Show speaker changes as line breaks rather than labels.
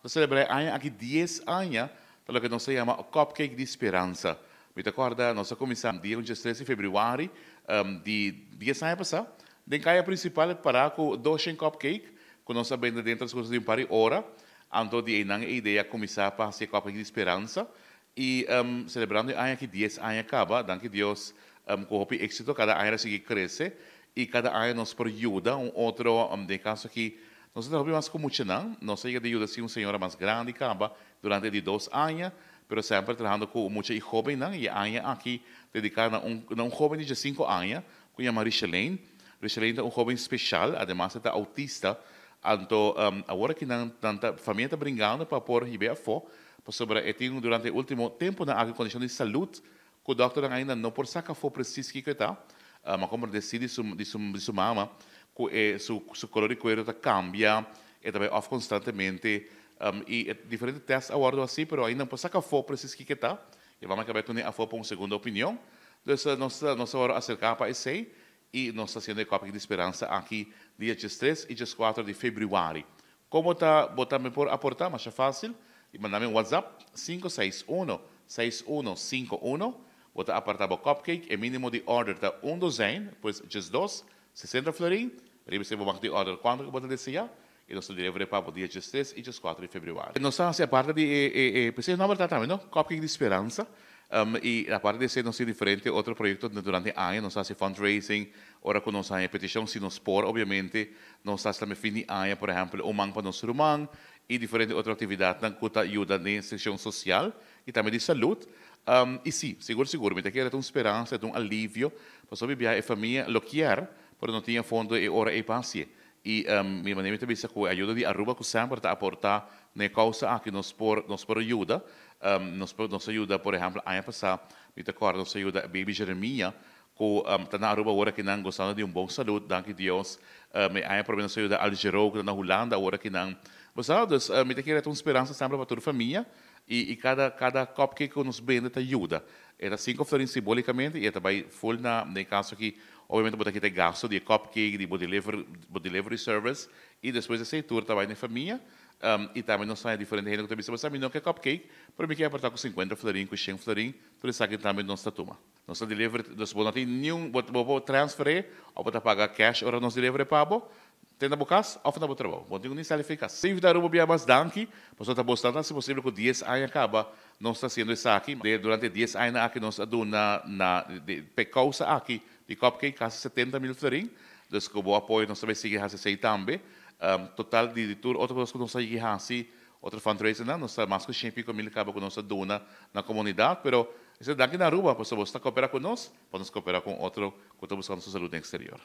Ta selebrá e aña aki 10 aña pa loke nos ta yama Cupcake di Speransa. Mi ta kòrda nos a kuminsá dia 13 di febrüari di 10 aña pasá den kaya prinsipal pará ku 200 cupcake ku nos a bende den transkurso di un par di ora. Anto di einan e idea a kuminsá pa hasi e Cupcake di Speransa i selebrando e aña aki 10 aña kaba, danki Dios, ku hopi éksito. Kada aña ta sigui krese i kada aña nos por yuda un otro. Den e kaso aki nos ta traha hopi mas ku muchanan. Nos a yega di yuda si un señora mas grandi kaba durante di 2 aña, pero semper trahando ku mucha i hóbennan, i e aña aki dediká na un hóben di 5 aña ku yama Richelaine. Richelaine ta un hóben spesial, ademas e ta outista. Anto awor aki nan ta, famia ta bringando pa por hib'é afó, pasobra e tin durante e último tempunan aki kondishon di salú ku dòkternan ainda no por saka afó presis kiko e ta. Ma komo desí di su mama ku e su koló di kueru ta kambia, e ta bai off konstantemente i diferente tèst a wòrdu hasí, pero ainda no por saka afó presis kiko e ta. I mama ke bai kuné afó pa un segundo opinion. Dus nos a wòrdu aserká pa esei i nos ta hasiendo e Cupcake di Speransa aki dia 3 i 4 di febrüari. Kon ta bo tambe por aportá? Masha fásil. I manda mi un WhatsApp 561 6151. Bo ta apartá bo cupcake. E mínimo di order ta un dozijn, pues 12, 60 florin. Riba esei bo mag di order kuantu ku bo ta deseá. I nos ta deliver pa bo dia 3 i 4 di febrüari. Nos ta hasi aparte di e e nòmber ta tambe, no? Cupcake di Speransa. I aparte di esei nos tin diferente otro proyekto durante aña. Nos ta hasi fundraising, ora ku nos haña petishon, si nos por, obviamente. Nos ta hasi tambe fin di aña, por ehèmpel, un man pa nos ruman i diferente otro aktividatnan ku ta yuda den sekshon sosial i tambe di salú. I sí, sigur sigur, mi ta kere un speransa, un alivio, pasobra e famia lo kier, pero no tin fondo e ora ei pa hasié. I mi manera mi ta bisa ku ayudo di Aruba, ku semper ta aportá na kousa aki, nos por yuda. Nos yuda, por ehèmpel, aña pasá, mi ta kòrda, nos a yuda baby Jeremia, ku ta na Aruba awor akinan gosando di un bon salú, danki Dios. Aña promé nos a yuda Al Gero, ku ta na Hulanda awor akinan. Bo dus mi ta kere un speransa semper pa tur famia i kada cupcake ku nos bende ta yuda. E ta 5 florin simbólikamente i e ta bai full na, den kaso aki, obviamente bo ta kita gasto di cupcake, di bo delivery service i despues esei tur ta bai na famia. I tambe nos tin diferente hende ku ta bisa, "Bo mi no ke cupcake, pero mi ke aportá ku 50 florin, ku 100 florin," tur esaki tambe nos ta tuma. Nos ta deliver, dus bo no tin ningun, bo por transferir òf bo ta paga cash ora nos deliver pa bo, te na bo kas òf na bo trabou. Bo no tin ku ni sali for di kas. Invitá Aruba bia mas danki, pasobra ta bastante hasi posibel ku 10 aña kaba nos ta hasiendo esaki. Durante 10 aña aki nos a duna na e kousa aki di cupcake kasi 70.000 florin. Dus ku bo apoyo nos tambe sigui hasi esei tambe. Total di tur otro kos ku nos a hasi, otro fundraiser nan, nos ta mas ku 100 i piko mil kaba ku nos a duna na komunidat, pero esei danki na Aruba, pasobra bo ta kooperá ku nos, pa nos kooperá ku otro ku ta buskando su salú den eksterior.